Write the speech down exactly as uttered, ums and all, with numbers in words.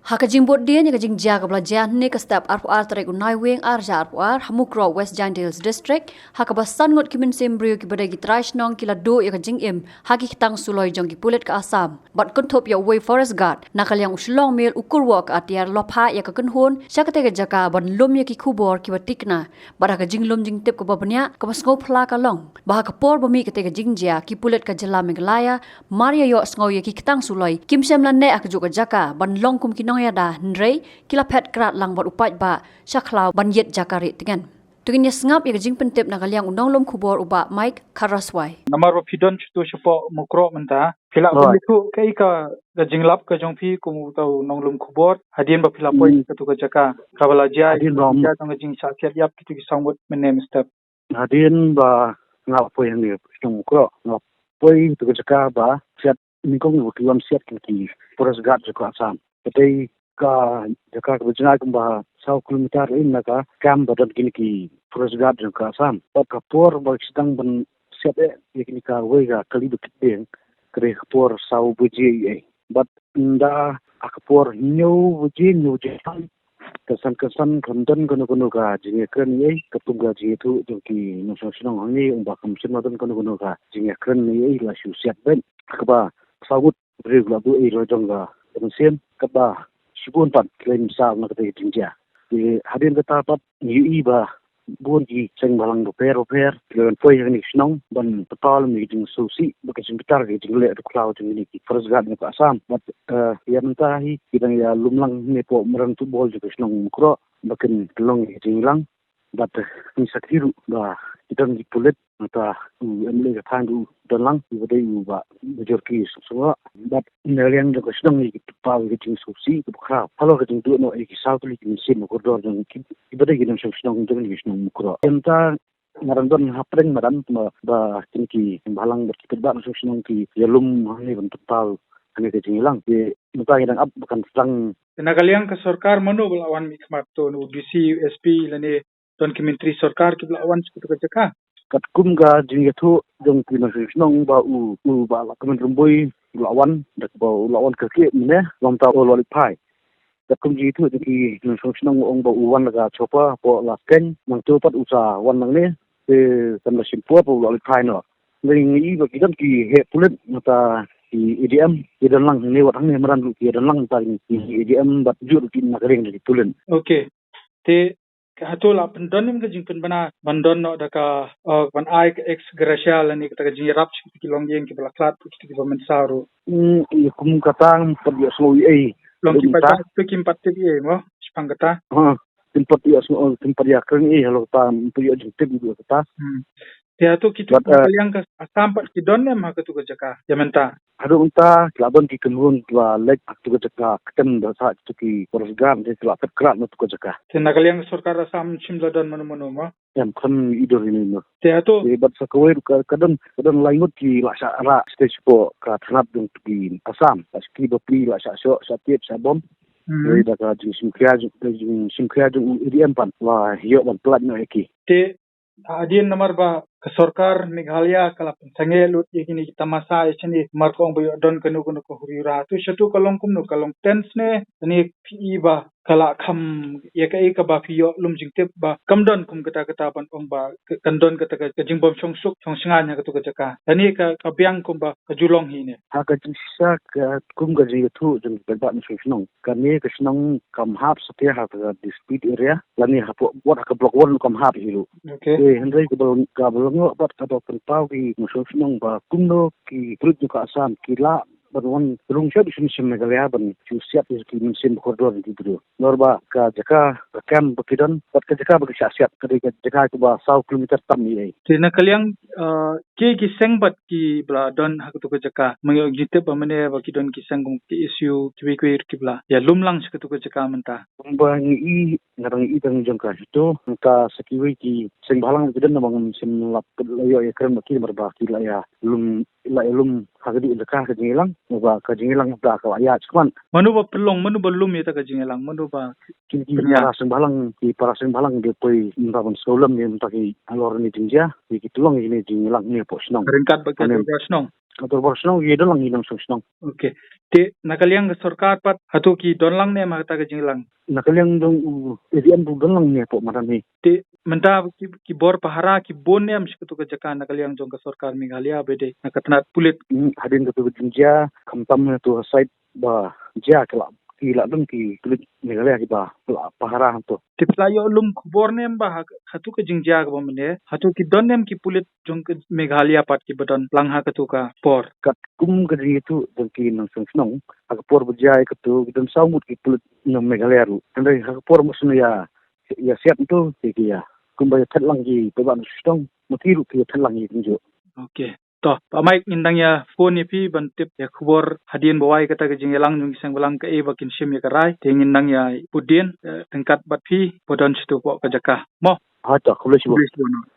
Ha ka jingbud dien ïa ka jingjia kaba la jia hynne ka step arphew ar tarik u Naiwieng arhajar arphew ar ha Mukroh, West Jaintia Hills District, ha kaba san ngut ki mynsiem briew kiba dei ki trai shnong ki la duh ïa ka jingim ha ki ktang suloi jong ki pulit ka Assam bad kynthup ïa uwei forest guard na ka liang u Shillong Mail u Kurwoh ka Atiar, la phah ïa ka kynhun sha katei ka jaka ban lum ïa ki khubor kiba tikna. Bad ha ka jinglum jingtip kaba bniah, kaba sngewphylla ka long ba ha ka por ba mih katei ka jingjia, ki pulit ka jylla Meghalaya mar ïa ïohsngew ïa ki ktang suloi, kim shym la neh ha kajuh ka jaka ban long kum ki nongïada, hynrei ki la phet krad lang bad u paidbah sha khlaw ban ïit jaka rieh tngen. To ngin ïa sngap ïa ka jingpyntip na ka liang u nonglum khubor u Bah Mike Kharaswai. Namar ba phi don shato shapoh Mukroh mynta, phi lah ban ïathuh kaei ka, ka jinglap ka jong phi kum uta u nonglum khubor hadien ba phi la poi Hmm. shato ka jaka kaba la jia, Hadien ba jia jong ka jingshah siat ïap kito ki saw ngut mynne mynstep. Hadien ba nga la poi hangne shnong Mukroh, nga la poi to ka jaka ba siat nyngkong ba ki wan siat ki forest guard jong ka Assam. Katei ka jaka kaba jngai kumba saw kilometer in na ka camp ba don kine ki forest guard jong ka Assam. Bad ka por ba ki sdang ban siat eh ïa kine ka wei ka kali ba kit dieng, ka dei ka por saw baje ïa ei. Bad ynda ha ka por hynñiew baje, hynñiew baje, ka san ka san kam don kano kano ka jingïakren ïa ei, katkum ka jingïathuh jong ki nongshong shnong hangne, ong ba kam shym la don kano kano ka jingïakren ïa ei, la shu siat beit. Kaba saw ngut briew la duh ei la jong ka mynsiem, kaba shibun pat ki la ïa mynsaw na katei ka jingjia. Te hadien kata pat ngi ïohi ba bun ki seng bhalang bapher bapher ki la wan poi ha kane ka shnong ban pynpaw lem ïa ka jingsngewsih bad ka jingbitar ka jingleh dukhlaw jong kine ki forest guard na ka Assam. Bad, eh, ïa mynta hi ki dang ïa lum lang ne poh madan football jong ka shnong Mukroh ba kin pynlong ïa ka jingïalang. Bad, eh, ngi sakhi ruh ba ki don ki pulit, mynta u M L A ka thaiñ ruh u don lang, uba dei u Bah Bajorki Sngewbha. Bad na liang jong ka shnong ngi pynpaw ïa ka jingsngewsih kaba khraw halor ka jingduh noh ïa ki saw tylli ki mynsiem ba kordor jong ki, kiba dei ki nongshong shnong jong ka shnong Mukroh. Mynta nga dang don hapdeng madan ba, ba kine ki bhalang bad ki paidbah nongshong shnong ki ïalum hangne ban pynpaw hangne ka jingïalang. Te mynta ngi dang ap ba kan sdang. Te na ka liang ka sorkar mano ba la wan mihkhmat, to u D C, u S P lane don ki myntri sorkar kiba la wan sha kato ka jaka? Katkum ka jingïathuh jong ki nongshong shnong ba u, u Bah Lahkmen Rymbui u la wan, da kaba u la wan kyrkieh mynne, ym ta u la leit phai. Katkum jingïathuh jong ki nongshong shnong ong ba u wan da ka chopper hapoh Laskeiñ, nangta pat u sa wan nangne, te kam da shim por ba u la leit phai noh. Ngi ïohi ba ki don ki heh pulit, mynta ki A D M ki don lang hangne, wat hangne madan ruh ki don lang, mynta ki A D M bad juh ruh ki na ka liang ki pulit. Okay. Te hato la pyndon ne em ka jingpynbna ban don noh da ka, uh, ban ai ka ex gratia lane kata ka jingïarap sha kito ki longïing kiba la khlad, kito kiba mynsaw ruh? Hmm, ïa kum kata ngam pat ïohsngew ei ei. Long ki paidbah to kim pat tip ei ei mo shaphang kata? Ha, kim pat ïohsngew, kim pat ïakren ei ei halor kata, ngam pat ïoh jingtip ïa kata. Hmm. Te hato kito, bad, na ka, eh, liang ka Assam pat ki don ne em ha kato ka jaka ïa mynta? Haduh mynta ki la don ki kynhun ki la leit ha kato ka jaka, kyrteng da sah kito ki forest guard, te ki la phet krad na kato ka jaka. Te na ka liang ka sorkar Assam shim la don mano mano mo? Em, kham i don ine mo. Te hato, te bad sa kawei ka, ka don, ka don lai ngut ki la shah rah stage four ka thanat jong ki Assam. Ka ski bapli la shah shoh, shah tied, shah bom. Hmm. Te da ka jingshim khia jong, ka jingshim khia jong u A D M pat la ïoh ban pynlait noh ïa ki. Te hadien namar ba ka sorkar Meghalaya ka la pynsangeh lut ïa kine ki tamasa ïa shane, namar ka ong ba ïoh don kano kano ka huri hura. To shato ka long kumno, ka long tense ne, ne phi i ba ka la kham ïa kaei kaba phi ïoh lum jingtip ba kam don kum kata kata ban ong ba ka, kan don kata ka, ka jingbym shong suk shong shngaiñ ha kato ka jaka. Kane ka, ka biang kumba ka ju long hi ne. Ha ka jingshisha ka kum ka jingïathuh jong ki paidbah nongshong shnong, kane ka shnong kam hap satia ha ka dispute area, lane hapoh ward, ha ka block one kam hap hi ruh. Okay. Eh, hynrei kaba long, kaba long pat kaba pynpaw ki nongshong shnong ba kumno ki briew jong ka Assam ki lah ban wan rung sha sha Meghalaya ban shu siat ïa ki mynsiem ba kordor ki briew. Namar ba ka jaka, ka camp ba ki don, bad ka jaka ba ki shah siat, ka dei ka jaka kaba saw kilometer tam ei ei. Te na ka liang, uh, ki, ki seng bad kiba la don ha kato ka jaka, ma ngi ïoh jingtip ba mynne ba ki don ki seng kum ki S U, kiwei kiwei ruh kiba la ïalum lang sha kato ka jaka mynta. Kumba ngi i, nga dang i tang jong ka HITO, nangta sa kiwei ki seng bhalang ki don, namar ngam shym la, la ïoh ïakren bad ki namar ba ki la ïalum, la ïalum ha kajuh ka jaka ka jingïalang, namar ba ka jingïalang da ka la ïaid shakhmat. Mano ba pynlong, mano ba lum ïa kata ka jingïalang, mano ba? Ki, ki para seng bhalang, ki para seng bhalang ki poi mynta ban sngewlem ïa mynta ki halor kane ka jingjia, ki, ki pynlong ïa kane ka jingïalang hangne hapoh shnong. Ryngkat bad ka dorbar shnong. Ka dorbar shnong ki don lang ki nongshong shnong. Okay. Te na ka liang ka sorkar pat hato ki don lang ne em ha kata ka jingïalang? Na ka liang jong u A D M ruh don lang ne em hapoh madan hi. Te mynta ki, ki bor pahara ki bun ne em sha kato ka jaka na ka liang jong ka sorkar Meghalaya ba dei na ka tnat pulit? Hmm, hadien kato ka jingjia khamtam na kato ka side ba jia ki la, ki la don ki pulit Meghalaya kiba la pahara hangto. Te phi la ïoh lum khubor ne em ba ha, hato ka jingjia kaba mynne hato ki don ne em ki pulit jong ka Meghalaya pat kiba don lang ha kato ka por? Katkum ka jingïathuh jong ki nongshong shnong, ha ka por ba jia ïa kato ki don saw ngut ki pulit na Meghalaya ruh. Hynrei ha ka por ba shu ïa, ïa siat hangto te ki ïa, kumba ïa thet lang ki paidbah nongshong shnong, ma ki ruh ki ïa thet lang ki kumjuh. Okay. To, Bah Mike, ngin dang ïa phone ïa phi ban tip ïa khubor hadien ba wai kata ka jingïalang jong ki seng bhalang kaei ba kin shim ïa ka rai. Te ngin dang ïa bud dien, eh, ryngkat bad phi ba don shato hapoh ka jaka. Mo? Ha, to, khublei shibun. Khublei shibun.